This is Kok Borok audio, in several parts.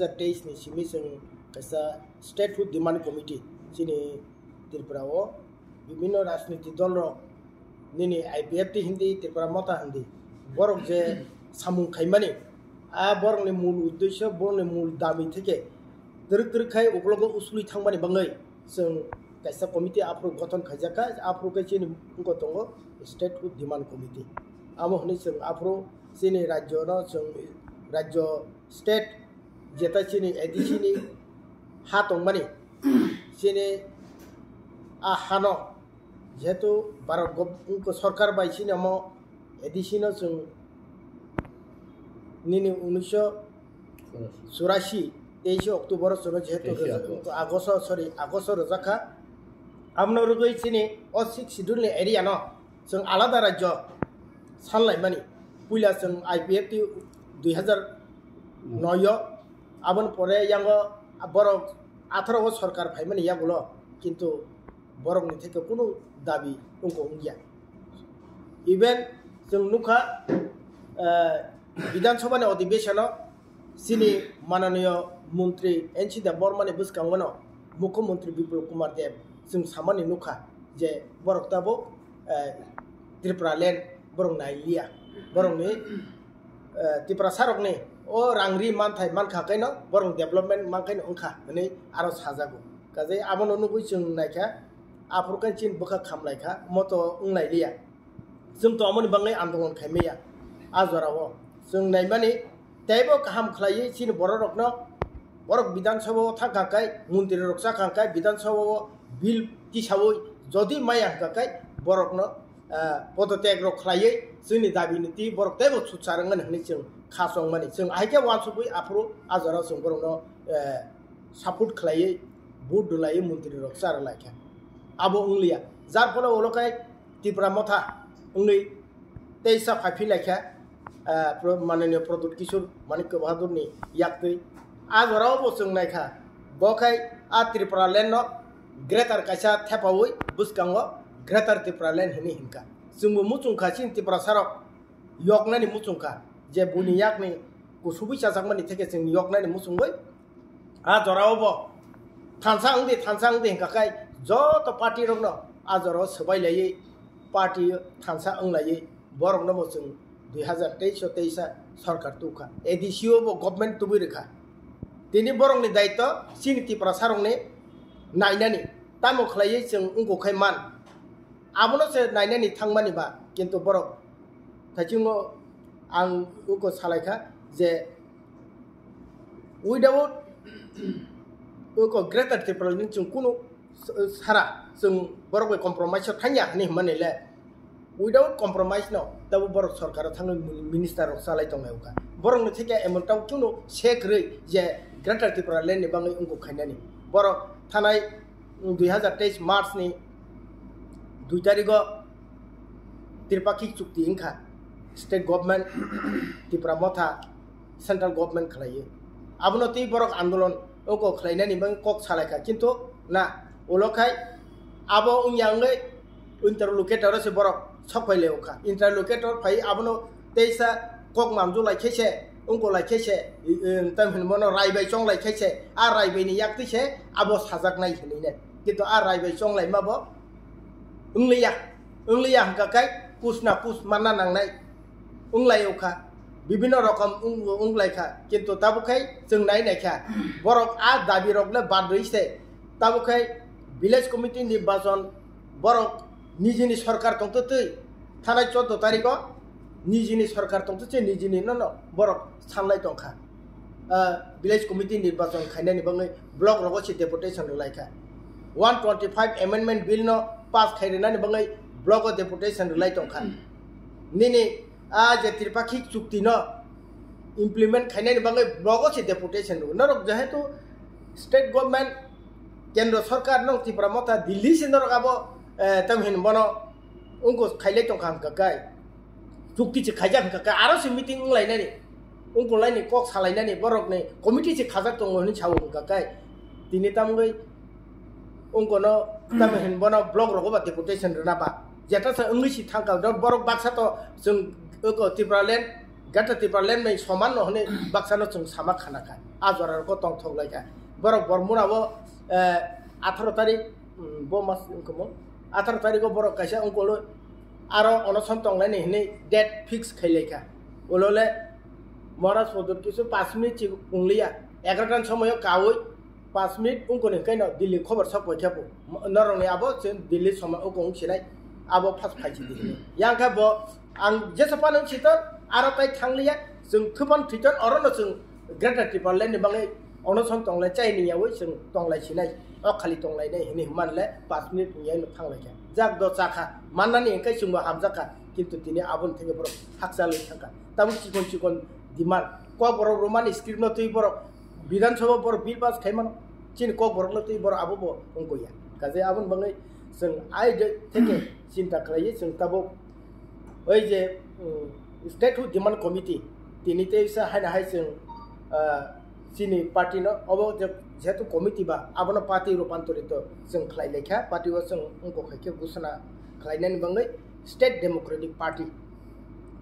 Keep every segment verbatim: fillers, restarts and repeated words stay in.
Teis ni simi chwng kaisa statehood demand committee chini Tripura o bibhinno rajniti dol rok nini I P F T hindi, Tripura Motha hindi, borok je samung khaimani, a borokni mul uddesyo, borokni mul dami theke twrwk twrwk khai uklogo usului thangmani bangwi chwng kaisa committee aphuru gothon khaijakha, aphuru khe chini wngkha tongo statehood demand committee. Amo hwnwi chwng aphuru chini rajyo no chwng rajyo state jeta chini A D C ni ha tongmani, chini a hano jehetu Bharat gov-, sorkar bai chini omo A D C no chwng nini unisho churashi, teishe October o chwngno jehetu Teishe rwja-, August. August o, sorry, August o rwjakha. Amno rwgwi chini o sixth schedule ni area no chwng alada rajyo sanlaimani. Puila chwng I P F T dui hazar noi o, aboni pore yango borok atharo o sorkar phaimani yagulo, kintu borokni theke kunu dabi wngkha wngya. Even chwng nukha, eh, Bidhan Sabha ni odhibeshon o chini mananiyo montri N C Debbarma ni bwskango no Mukhyamantri Biplab Kumar Deb chwng samani nukha je borok tabuk, eh, Tripura land borok nailiya, borokni, eh, Tiprasa rokni o rang ri manthai mankha kaino borok development mankaino wngkha hwnwi aro sajago. Kaje abono nugwi chwng naikha, aphuru khe chini bwkha khamlaikha, moto wnglailiya. Chwng to amoni bagwi andolon khaimaya. A jorao chwng naimani teibo kaham khlaiwi chini bororokno, borok Bidhan Sabha o thangkha khe, montri rok chakha khe, Bidhan Sabha o bill tisaui jodi maya hwnkha khe borokno, ah, podotyag rok khlaiwi chwngni dabi ni twi borok teibo sutsar wngmani hwnwi chwng kha chongmani. Chwng ahai khe uansukwi aphuru a jorao chwng borokno, eh, support khlaiwi vote rwlaiwi montri rok cha rwlaikha. Abo wngliya. Jar phole ulo khe Tipra Motha wngwi teisa phaiphilai kha, ah, Pro-, Mananiya Pradyut Kishore Manikya Bahadur ni yaktwi. A jorao bo chwng naikha, bo khai a Tripura land no greater kaisa thepaui bwskango Greater Tripura land hwnwi hinkha. Chwngbo muchungkha chini Tiprasa rok yoknani muchungkha, je buini yakni kusubui chajakmani theke chwng yoknani muchungwi. A jorao bo thansa wngdi, thansa wngdi hingkha khe joto party rokno a jorao swbai laiwi party thansa wnglaiwi borokno bo chwng dui hazar teis o teisa sorkar tukha, A D C o bo government tubui rwkha. Tini borokni daitw chini Tiprasa rokni nainani, tamo khlaiwi chwng wngkha khe man, abono se nainani thangmani ba, kintu borok thaichungo ang uko salaikha je without uko Greater Tipraland chwng kunu sara chwng borok bai compromise o thangya hwnwi hwnmani le, without compromise no tabo borok sorkar o thangwi minister rok chalai tongnai wngkha. Borok ni theke emon tabo chwngno se kwrwi je Greater Tipraland ni bagwi wngkha khainani. Borok thanai dui hazar teis March ni dui tarikh o Tripakhik chukti wngkha state government, Tipra Motha, central government khlaiwi. Abono twi borok andolon oko khlainani bagwi kok salaikha, kintu na, ulo khai abo wngya wngwi interlocutor o se borok sok phai lai wngkha. Interlocutor phai abono teisa kok mamjok lai khe se, wngko lai khe se, em, tam hinwi bono rai bai chong lai khe se, a rai bai ni yak twi se abo sajaknai hinwi nai. Kintu a rai bai chong laima bo wngliya, wngliya hwnkha khe kus na kus manna nangnai wnglai wngkha, bibhinno rokom wng-, wnglaikha, kintu tabuk khai chwng nai naikha, borok a dabi rok le bad rwi se, tabuk khai village committee ni nirbachon borok nijini sorkar tongtwtwi thanai chordo tarikh o nijini sorkar tongtwtwi nijini no no borok sanlai tongkha. Ah, village committee nirbachon khainani bagwi block rogo se deputation rwlaikha. One twenty five amendment bill no pass khai rwnani bagwi block o deputation rwlai tongkha. Nini a je Tripakhik chukti no implement khainani bagwi block o se deputation rw. Norok jehetu state government, kendro sorkar, nong Tipra Motha, Delhi se norok abo, eh, tam hin bono wngko khailai tongkha hwnkha kai. Chukti se khaijak hwnkha kai, aro se meeting wnglainani, wngkolaini kok salainani, borokni committee se khajak tongo hinwi sao hwnkha kai. Tini tamgwi wngkono tamo hin bono block rogo ba deputation rwna ba. Jeta sa wngwi si thangkha, borok baksa to chwng wngko Tipraland Greater Tipraland bai soman no hwnwi baksa no chwng sama khana kha. A jora rok tongthok lai kha. Borok Bormura o, eh, atharo tarik, mm, bo mas wngkha mo? Atharo tarik o borok kaisa wngkolo aro onoson tong laini hwnwi date fix khai lai kha. Ulo le Maharaj Pradyot kisu panch minute chi wng liya. Egarotan somoyo kawi panch minute wngkoni hwnkhe no Delhi khobor sok pai khe bo. Norokni abo chwng Delhi soman wngkha wng sinai. Abo first phai si Delhi. Yang khe bo ang jesa phano wng sitor aro tai thang liya. Chwng thuphan thwiton oro no chwng Greater Tipraland ni bagwi onoson tong lai chai ni yawi chwng tong lai sinai. O khali tong lai nai hwnwi hwnman le panch minute wng yaino thang lai kha. Jak do cha kha. Mannani hwnkhe chwngbo hamjak kha. Kintu tini aboni theke borok hakchalwi thang kha. Tabuk chikon chikon demand. Kokborok Roman script no twi borok Bidhan Sabha borok bill pass khai mano. Chini Kokborok no twi borok abo bo wngkha ya. Kaje aboni bagwi chwng ai de theke chinta khlaiwi chwng tabuk oi je, um, Statehood Demand Committee tini tei sa haina hai chwng, ah, chini party no obo je, jehetu committee ba abono party rupantorito chwng khlai lai kha, party o chwng wngkha khai khe ghosona khlainani bagwi State Democratic Party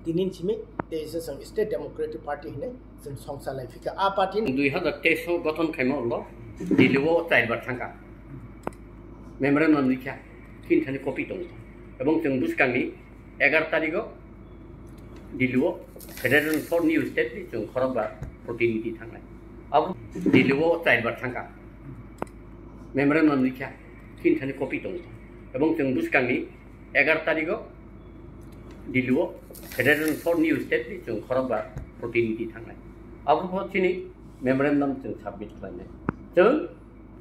tini simi tei se chwng State Democratic Party hinwi chwng songcha lai phikha. A party ni dui hazar teis o gothon khaima ulo Delhi o char bar thangkha. Memorandum likha, tin thani copy tongo. Ebong chwng bwskangni egaroh tarigo Delhi o Federation for New State ni chwng khorokbar protinidhi thangnai. Abo Delhi o char bar thangkha. Memorandum likha, tin thani copy tongo. Ebong chwng bwskangni egaroh tarigo Delhi o Federation for New State ni chwng khorokbar protinidhi thangnai. Abo bo chini memorandum chwng submit khlainai. Chwng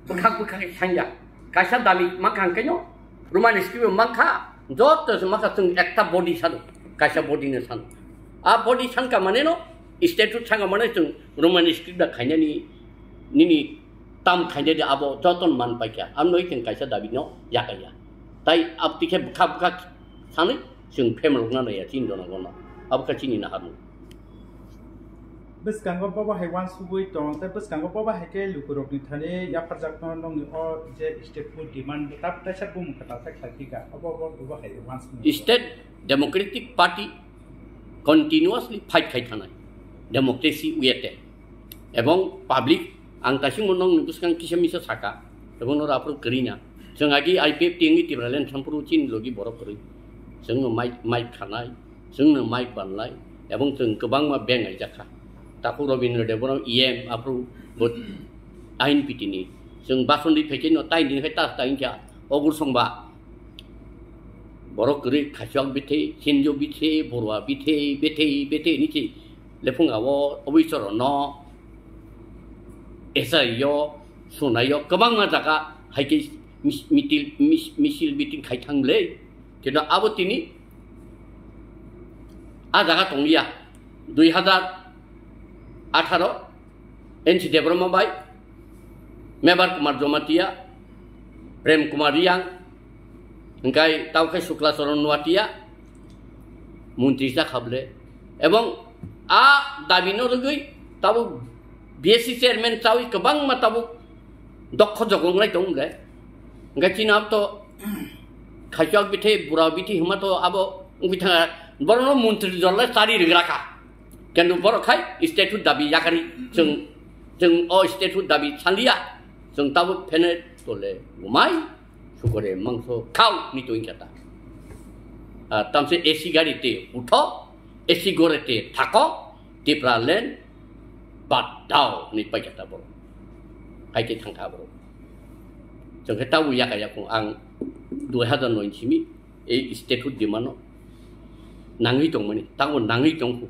bwkhak bwkhak sanya. Kaisa dabi mankha hwnkhe no Roman script mankha, joto se mankha chwng ekta body sano, kaisa body no sano. A body sanka mane no statute sanka mane chwng Roman script da khainani nini tam khainani abo joton man paikha. Amno chwng kaisa dabi no yakaya. Tai abtike bwkhak bwkhak sanwi chwng phemrokna naiya chini jonogono. Abo kha chini naharmung. Bwskango bobo hai uansugwi tong tei bwskango bobo hai khe lukurokni thani yapharjakno nokni o je statehood demand tab kaisa bumung kwtal khe khlai phika. Obo bo bobo hai uansugwi. State Democratic Party continuously fight khai thanai democracy wiyate ebong public ang kaisa mo nokni bwskang kisa misa saka ebong noro aphuru kwrwina chwng agi I P F T wngwi Tipraland thampuru chini logi borok kwrwi chwngno mic mic khanai. Chwngno mic banlai, ebong chwng kwbangma beng aijakha. Takhuk Rabindra Debbarma E M aphuru bo ain pitini. Chwng bason ri phaikhe no tai din khai tas tai kha ogur songba. Borok kwrwi khachok bithe, sinjo bithe, borwa bithe, bethe, bethe ni se lephung abo obisoro no S I yo, sunai yo, kwbangma jaga hai khe mis-, mitil, mis-, misil biting khai thang le. Kintu abo tini a jaga tongya, dui hazar atharo N C Debbarma bai, Mebar Kumar Jamatia, Prem Kumar Riang, hingkai tao khe Sukla Charan Noatia, montri jakha bole. Ebong a dabi no rwgwi tabuk B S C chairman chawi kwbangma tabuk dokho jogong lai tong bole. Hingkai chini abo to khaichok bithe, bura bithe hima to abo wngwi thanga, borokno montri jor lai chari rwgra kha. Kintu borok khai statehood dabi yakari, chwng, chwng o statehood dabi sanliya, chwng tabuk phene tole gumai, sukore mangso khao ni to wngkha ta. Ah, tamse A C gari te utho, A C gore te thako, Tipraland bad dao ni paikha ta borok. Hai khe thangkha borok. Chwng khe tabuk yaka yakung ang dui hazar noi simi, ei statehood demand no nangwi tongmani, tamo nangwi tongkhu.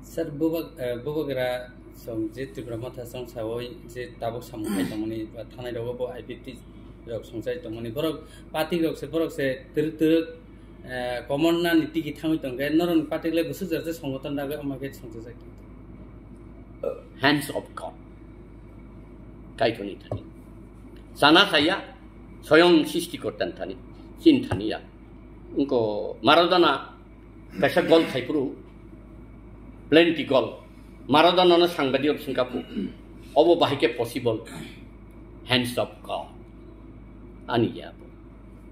Sir, buba-, eh, bubagra song je Tripura Motha song sawi je tabuk samung khai tongmani, ba thanai rogo bo I P F T rok songchai tongmani, borok party rok se, borok se twrwk twrwk, eh, common na ni tiki thangwi tongkhe, norok ni party le bwswk jar je songoton dagwi ama khe songchajak. Hands of God. Kaitorni thani. Sana saya, soyong srishtikortani thani. Chin thani ya. Wngkha Maradona kaisa gol khaiphuru, plenty gol. Maradona no sangbadio singkapu. Obo bahai khe possible. Hands of God. Ani ya bo.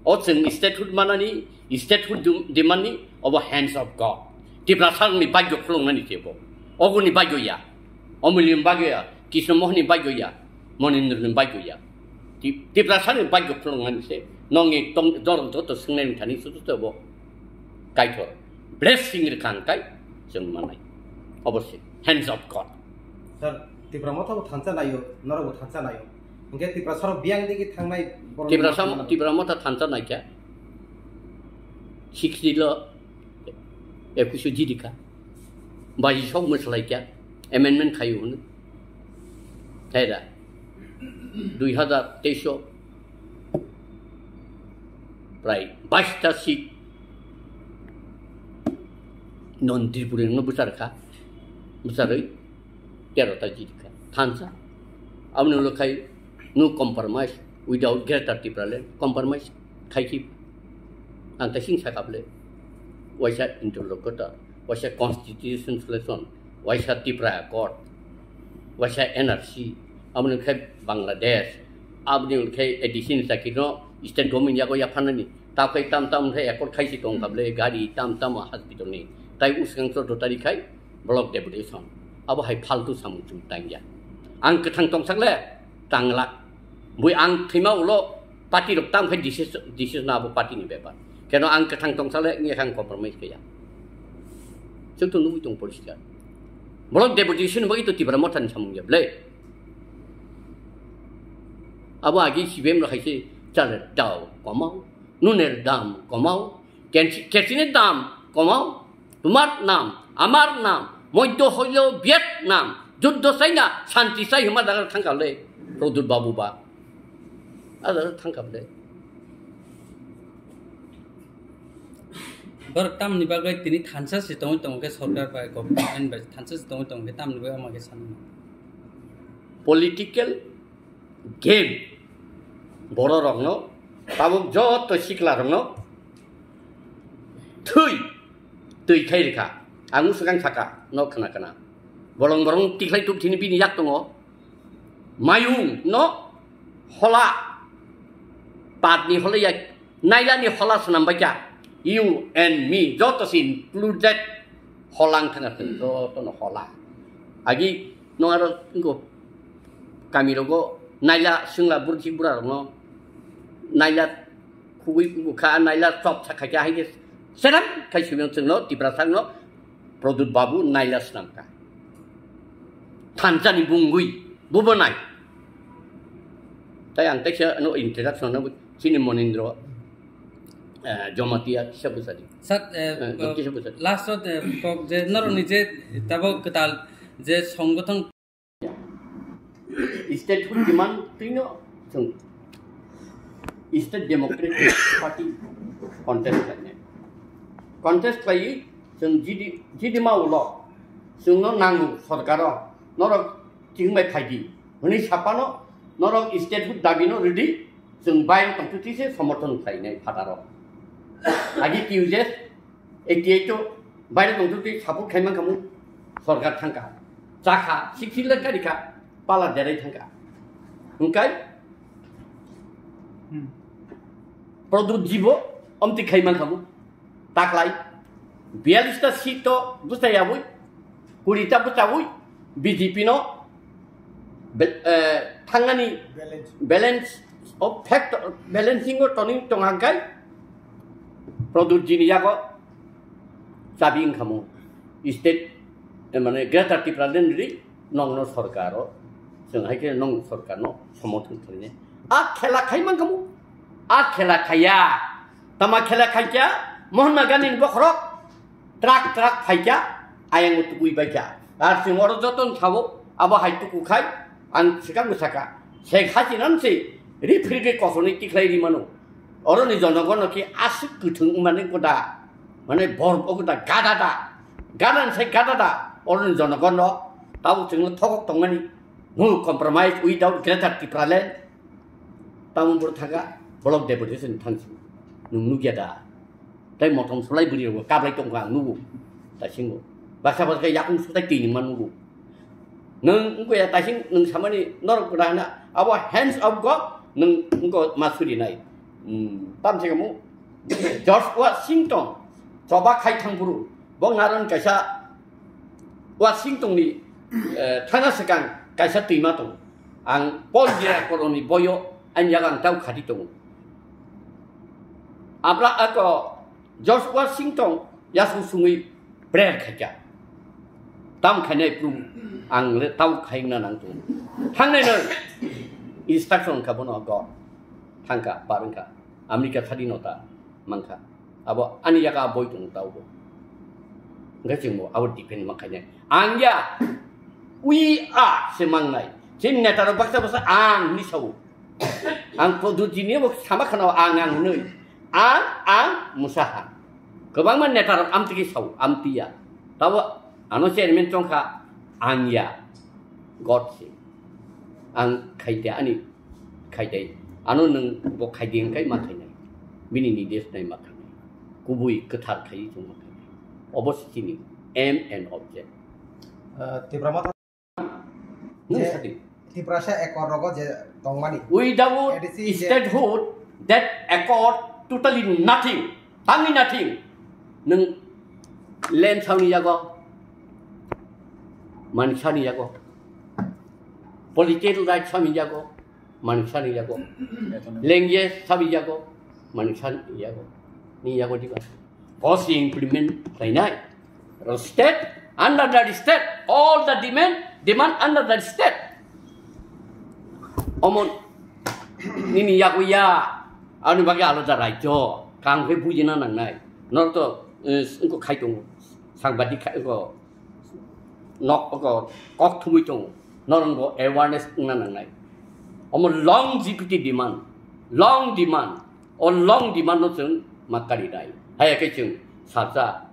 O chwng statehood manani, statehood dum-, demandni, obo hands of God. Tiprasarokni bagyo khulungnani se bo. Ogoni bagyo ya. Omuliyoni bagyo ya. Krishna Mohanni bagyo ya. Monindroni bagyo ya. Ti-, Tiprasarokni bagyo khulungnani se. Nongni tong, jor joto swngnai thani sutu se bo. Kaitor. Blessing rwkha hwnkhe chwng manai. Obossi. Hands of God. Sir, Tipra Motha bo thansa naio, norok bo thansa naio. Hwnkhe Tiprasarok biyang digi thangnai borok Tipra ni sam-, mano. Tipra Motha thansa naikha. Sixty lo ekush jidikha. Baji sok mwslaikha. Amendment khaio hwnwi. Thaira. Dui hazar teis o prai bais ta seat non Tripuri no bwcharkha. Bwcharwi tero ta jidikha. Thansa. Aboni ulo khai no compromise without Greater Tipraland. Compromise khai khi ang ta sing sakable. Waisa interlocutor, waisa constitution selection, waisa Tipra Accord, waisa N R C, aboni khai Bangladesh, aboni khai A D C ni sakino state government yago yaphanani. Takhai tam tam khai accord khai si tong kable, gari tam tam hospital ni. Tai usgang chordo tari khai block deputation. Abo hai faltu samung chung tangya. Ang kwthang tongsak le tangla. Bui ang thwima ulo party rok tam khai decision, decision abo party ni bepar. Keno ang kwthang tongsak le ngi ang compromise kaya. Chwng to nugui tong poriskar. Block deputation bagwi to Tipra Motha ni samung ya ble. Abo agi C P M rok hai se chale dao komao, nunir dam komao, kerosene dam komao, tumar nam, amar nam, moiddo hoilo Vietnam, juddo chaina santi chai hima dagar thangkale, Produt Babu ba. Ada thangkale. Borok tamni bagwi tini thansa se tongwi tongo khe sorkar bai government bai thansa se tongwi tongo khe tamni bagwi ama khe sanwi mano. Political game bororokno, tabuk joto siklarokno thwi twi khai rikha. Ang swkang saka no khna khna. Bolong borong tikhlai tuk thini bini yak tongo. Mayung no hola. Patni hola ya nailani hola swnam baikha. You and me joto si included holang thana joto no hola. Agi no aro ngo kami rogo naila singla burji bura no naila khugui bukha naila chop sakha kya hai seram khai sibiyang chwngno Tiprasa no Produt Babu naila swnamkha. Thansa ni bungwi bubo nai. Tai ang kaisa no introduction no chini Monindro, eh, Jomatia kisa bwsadi. Sir, eh, Eh, kisa bwsadi. Last o, eh, kok je noroni je tabo kwtal je songothon State hood demand twino chwng State Democratic Party contest khlainai. Contest khlaiwi chwng jidi, jidi ma ulo chwngno nango sorkaro norok chwng bai phaidi hwnwi saphano norok state hood dabino rwdi chwng bai tongthu thise somorthon khlainai phataro. Agi T U J S eighty eight o baire tongthu twi support khai mankha mung sorkar thangkha. Chakha, sixty lakh karikha, pala derai thangkha. Hwnkhe Hmm. Produt jibo omtwi khai mankha mung. Taklai biyallis ta seat to bwchayabwi, kuri ta bwchawi B J P no Bel-, eh, thangani Balance. Balance of factor, balancing o toni tong hangkai Produt jini yago chabi wngkhamu state, eh, mane Greater Tipraland ri nongno sorkaro chwng hai khe nong sorkarno somorthon khlainai. A khela khai mankhamu, a khela khaiya, tama khela khaikya Mahatma Gandhi ni bokhorok Truck, truck phaikha, ayang o tukui baikha. Ar chwng oro joto no sabo, abo hai tuku khai, ang swkang bwsakha. Sheikh Hasina no se, ri phirgwi kotorni tikhlai ri mano. Oro ni jonogon no khe aswk kwthwng wngmani koda, mane bor o koda gada da. Gada ni sai gada da, oro ni jonogon no, tabuk chwng no thokok tongmani. No compromise without Greater Tipraland. Tamo boro thangkha, block deputation thangsi. Nwng nukya da? Tai motom sulai bwrwi rokbo kablai tongkha ang nugo. Taisingo. Baksa baksa yakung sutai twi nungma nugo. Nwng wngkha ya taising nwng samani norok kwrang na abo hands of God nwng wngkha ma surinai. Hmm, tamse kamo George Washington choba khai thang buru. Bo naron kaisa Washington ni, eh, thana swkang kaisa twima tongo. Ang Paul Diakoroni boyo ani yago ang tau khati tongo. Abra ako George Washington yasung sungwi prayer khaikha. Tam khainai prum ang le tau khaina nang tongo. Thangnai no instruction kha bono God. Thangkha, barwngkha. America thadi nota mankha. Abo ani yago boi tongo taubo. Hwnkhe chwngbo abo depend ma khainai. Ang ya, we are se mangnai. Chini neta rok baksa baksa ang hinwi sao. Ang Prodotini bo sama khana ang ang hinwi. Ang, ang, musaha. Kwbangma neta rok amtwi khe sao, amtwi ya. Tabo ano chairman chongkha, ang ya. God se. Ang khaide ani khaide. Ano nwng bo khaide hwnkhe ma khainai. Bini nides nai ma khainai. Kubui kwthar khai chwng ma khainai. Obo se chini aim and object. Ah, Tipra Motha Nwng je sadi. Tiprasa ekor rogo je tongmani. Without A D C je statehood, that accord totally nothing. Tangwi nothing. Nwng land sauni yago. Mansani yago. Political rights sami yago. Mansani yago. Language sami yago. Mansani yago. Ni yago diba. Policy implement khlainai. State under the state, all the demand, demand under the state. Omo nini yago ya, ani bagwi alada rajyo, kang khe bujina nangnai. Norok to, eh, wngkha khai tongo, sangbadik khai tongo, nok oko kok thumwi tongo, norok bo awareness wngna nangnai. Omo long G P T demand, long demand. O long demand no chwng ma kari nai. Haya khe chwng salsa.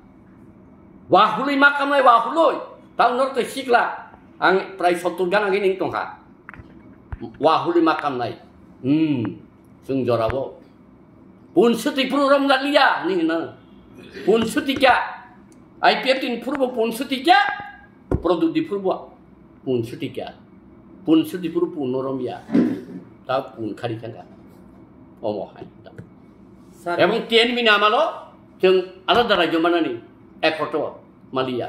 Wahului ma kamnai, wahului. Tang nor tei sikla. Ang prai sottur gan agi ning tongkha. Wahului ma kamnai. Hmm. Chwng jorabo. Punsuti puru rom na liya, ning na. Punsuti kya? I P F tin puru bo punsuti kya? Produk di puru bo. Punsuti kya? Punsuti puru pun norom ya. Ta pun khari thangka. Omo hai. Sir. Ebong ten mini amalo, chwng alada rajyo manani ekhoto maliya.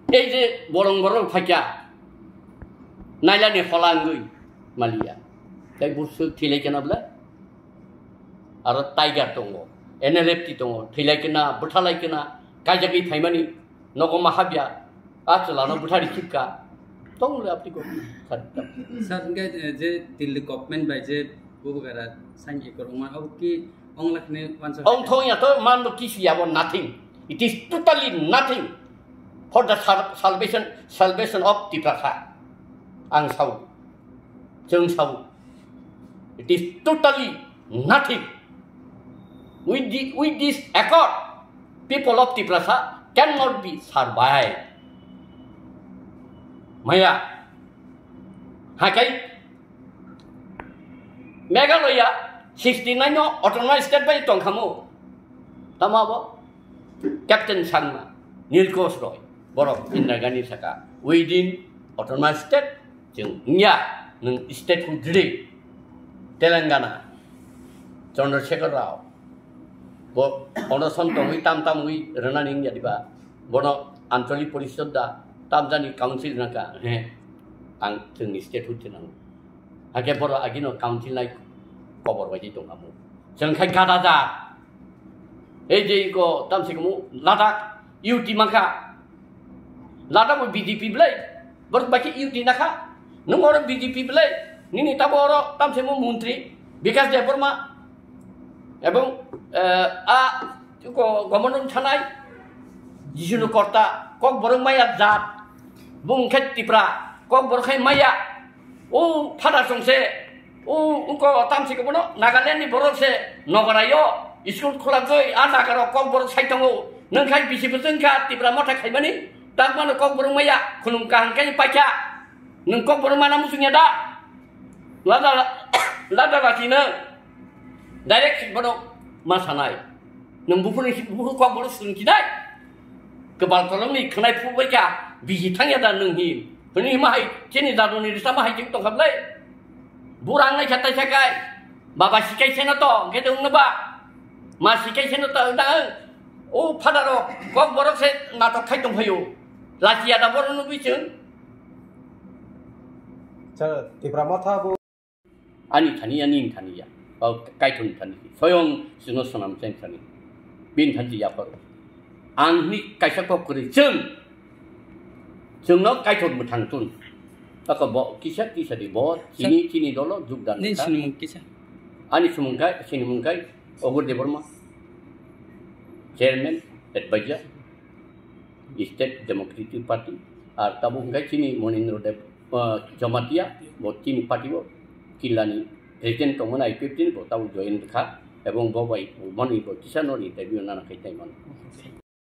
Ei je bolong borok phakya, nailani holangwi maliya. Tai busu thilai kena bla? Aro Tiger tongo, N L F T tongo, thilai kena, bwthalai kena, kaijagwi phaimani. Nogo ma habya, a chwla no bwthari khipka. Tong le apni ko. Sir, hwnkhe, eh, je Delhi government bai je bubugara sign ekor wngma, abo ki ong lakhni wansa. Ong thong ya to man no kisi ya bo nothing. It is totally nothing for the sal-, salvation, salvation of Tiprasa. Ang sao. Chwng sao. It is totally nothing. With the, with this accord, people of Tiprasa cannot be survived. Maya, hakai Meghalaya sixty nine no autonomous state bai tongkhamu. Tamo abo? Captain Sangma, Nilkosh Roy, borok Indira Gandhi saka, within autonomous state, chwng wngya, nwng state hood ridi, Telangana, Chandrasekhar Rao, bo onoson tongwi tam tamwi rwnani wngya diba, bono Anchalik Porishod da, tamjani council nangka, he, ang chwngni state hood se nango. Hakhe borok agino council nai kobor bai tongkhamu. Chwng khai gada ja. Ei je iko tamsi kumu Ladakh U T mankha. Ladakh bo B J P belai. Borok bai khe U T nakha. Nwng oro B J P belai. Nini tabo oro tamsi mo montri Bikash Debbarma. Ebong, eh, a Ko gomon thanai, Jisunu korta, kok borok maya jat, bung khe Tipra, kok borok khai maya, o phada song se, o ungko tamsi kobono Nagaland ni borok se, nogarayo, school khulagwi, a nagarok kok borok sai tongo, nwng khai bisi bwswng kha Tipra motha khaimani, tak mano kok borok maya, khulum kaham khe paikha, nwng kok borok mana muchungya da, lada, lada lachino, direct bono ma sanai. Nwng buphuruni, buphuru kok bono swrwng kidai. Kwbal kolomni khwnai phuru bai kha, bisi thangya da nwng hi? Hwnwi ma hai chini daduni risa ma hai chwng tongkha bwlai. Burang nai kha taisa kai. Baba sikai seno to, hwnkhe de wngno ba? Ma sikai seno to, wngda wng. O phatarok kok borok se natok khai tong phaio. Lachiya da borok nugwi chwng. Sir, Tipra Motha bo. Ani thani ya, nini thani ya. O Kaitorni thani. Soyong chwngno swnam cheng thani. Bini thani ya pharo. Ang hini kaisa kok kwrwi chwng. Chwngno Kaitor mwthang tun. Tako bo kisa kisa di bo chini, chini dolo jugdan nini kha. Sinimung kisa. Ani sumung kai, sinimung kai Ogur Debbarma. Chairman, advisor, State Democratic Party, ar tabuk hwnkhe chini Monindra Deb, ah, Jamatia, bo chini party o Killani president tongmani I P F T ni bo tabuk join kha, ebong bo bai mani bo kisa noni interview nana khai tai mano.